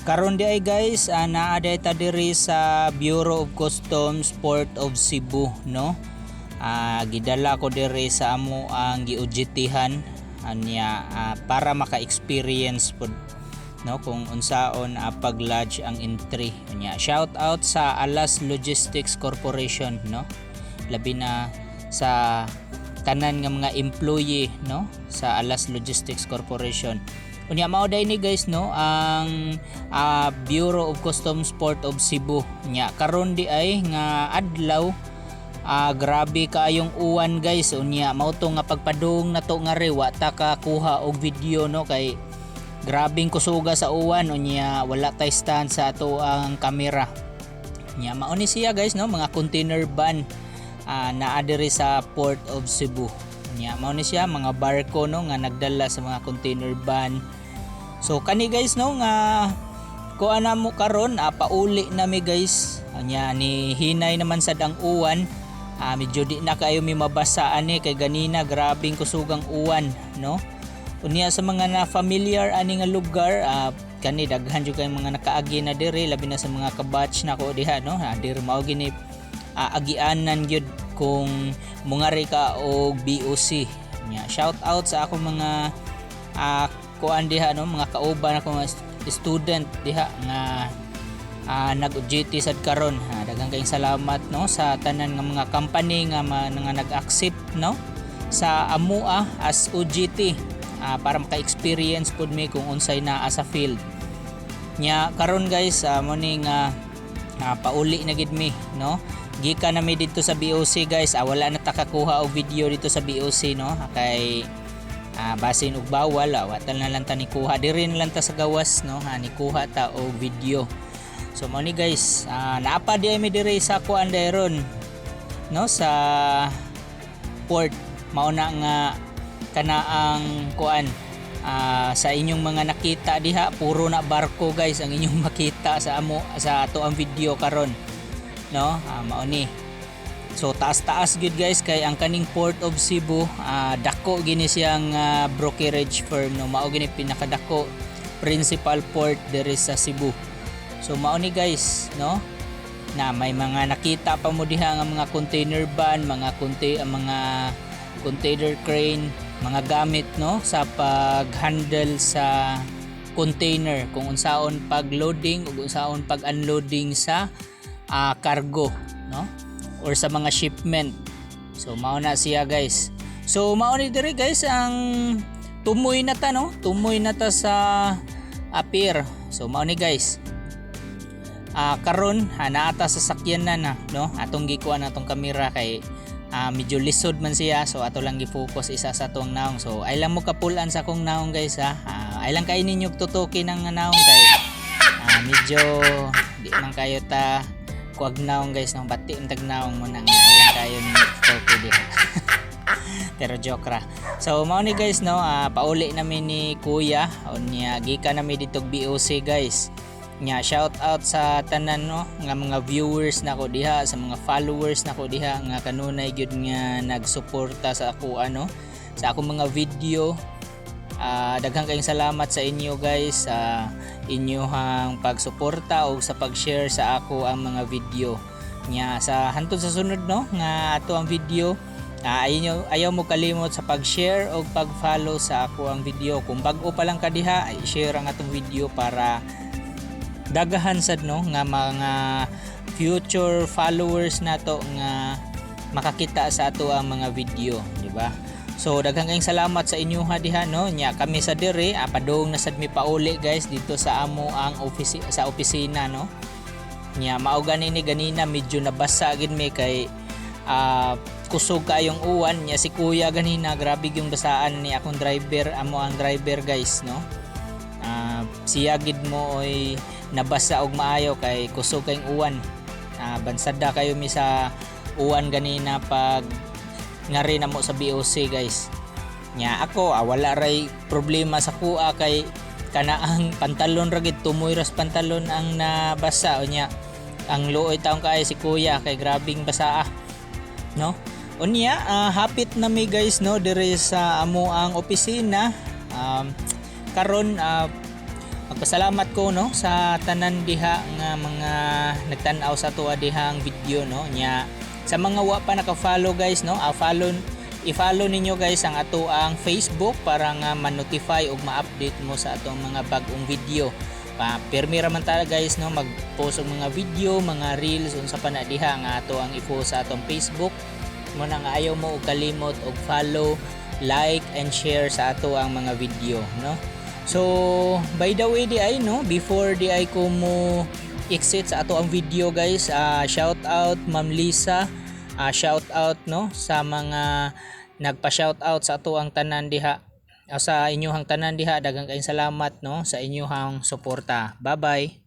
Karon diay guys, naa diay ta diri sa Bureau of Customs, Port of Cebu, no. Gidala ko diri sa amo ang gi-OJT-han anya para maka-experience pod, no, kung unsaon pag-lodge ang entry. Nya shout out sa Alas Logistics Corporation, no. Labi na sa tanan nga mga employee, no, sa Alas Logistics Corporation. Unya mao diay ni guys, no, ang Bureau of Customs, Port of Cebu. Nya karon diay nga adlaw, grabe kaayong uwan, guys. Unya mao to nga pagpadung nato ngari, wa ta kakuha og video, no, kay grabing kusuga sa uwan. Unya wala tay stand sa ato ang kamera. Nya mao ni siya guys, no, mga container van naa diri sa Port of Cebu. Nya mao ni siya mga barko, no, nga nagdala sa mga container van. So kani guys, no, nga kuha na mo karon, pauli na mi guys. Nya ni hinay naman sad ang uwan. Medyo di na kayo mi mabasa ani kay ganina grabing kusugang uwan, no. Unya sa mga na familiar ani nga lugar, kani daghan jud kay mga nakaagi na diri, labi na sa mga kabatch nako diha, no. Diri mao gini agianan gyud kung mungari ka og BOC. Nya shout out sa akong mga kuan diha, no, mga kauban ako nga student diha nga nag-OJT sad karon. Daghan kayong salamat, no, sa tanan nga mga company nga nag-accept, no, sa amua as OJT para maka-experience pud mi kung unsay naa sa field. Nya karon guys, mo ni nga pauli na gid mi, no. Gikan na mi dito sa BOC guys. Wala na ta kakuha og video dito sa BOC, no, kay basin og bawal, wa ta na lang ta ni kuha. Diri na lang ta sa gawas, no, ha, ni kuha ta og video. So mo ni guys, naa pa di mi diri sa kuan dairon, no, sa port. Mao na nga kana ang kuan, sa inyong mga nakita diha, puro na barko guys ang inyong makita sa amo sa ato ang video karon, no. Mao ni. So taas-taas gyud guys kay ang kaning Port of Cebu, dako gini siyang brokerage firm, no. Mao gini pinakadako principal port diri sa Cebu. So mao ni guys, no, na may mga nakita pa mo diha nga mga container van, ang mga container crane, mga gamit, no, sa pag-handle sa container, kung unsaon pag-loading ug unsaon pag-unloading sa cargo, no, or sa mga shipment. So mao na siya guys. So mao ni diri guys ang tumoy na ta, no. Tumoy na ta sa pier. So mao ni guys. Karon naa ta sa sakyanan na, no. Atong gikuha na atong kamera kay medyo lisod man siya, so ato lang gi-focus isa sa atong naong. So ay lang mo kapulan sa akong naong guys, ha. Ay lang kay ninyo tutuki ng naong kay medyo di man kayo ta kuag naong guys, no. Bati ang tag naong mo nang ay lang kayo ninyo tutuki diha. Pero joke ra. So mao ni guys, no, pauli namin ni Kuya. Unya gikan nami dito BOC guys. Nya shout out sa tanan, no, nga mga viewers nako diha, sa mga followers nako diha nga kanunay gyud nga nagsuporta sa ako ano sa akong mga video. Daghan kayong salamat sa inyo guys, sa inyong pagsuporta o sa pag-share sa ako ang mga video. Nya sa hantod sa sunod, no, nga ato ang video, ayaw mo kalimot sa pag-share o pag-follow sa ako ang video. Kung bag-o pa lang ka diha, ay share ang atong video para dagahan sad, no, nga mga future followers nato nga makakita sa ato ang mga video, di ba? So daghan kayong salamat sa inyo ha diha, no. Nya kami sa diri, padung na sad mi pauli guys dito sa amo ang office sa opisina, no. Nya mao gani ni ganina medyo nabasa gid mi kay kusog kayong uwan. Nya si kuya ganina grabe yung basaan ni akong driver, amo ang driver guys, no. Siya gid mo oy nabasa og maayo kay kusog kayong uwan. Bansada kayo mi sa uwan ganina pag ngari na mo sa BOC guys. Nya ako, wala ray problema sa kuha kay kana ang pantalon ra gid, tumoy ras pantalon ang nabasa. Unya ang luoy taong kaayo si kuya kay grabing basa, no. Unya hapit na mi guys, no, diri sa amo ang opisina. Karon Magpasalamat ko, no, sa tanan diha nga mga nagtan-aw sa atoa dihang video, no. Nya sa mga wa pa naka-follow, guys, no, follow, i-follow ninyo, guys, ang ato ang Facebook para nga ma-notify ug ma-update mo sa atong mga bag-ong video pa. Pirmi ra man ta, guys, no, mag-post og mga video, mga reels, unsa pa na diha nga ato ang i-post sa atong Facebook mo na nga ayaw mo og kalimot og follow, like and share sa ato ang mga video, no. So by the way di ay, no, before di ay ko mo exit sa ato ang video, guys, shout out Ma'am Lisa, shout out, no, sa mga nagpa shout out sa ato ang tanan diha, sa inyong tanan diha, daghang kayong salamat, no, sa inyong suporta. Bye bye.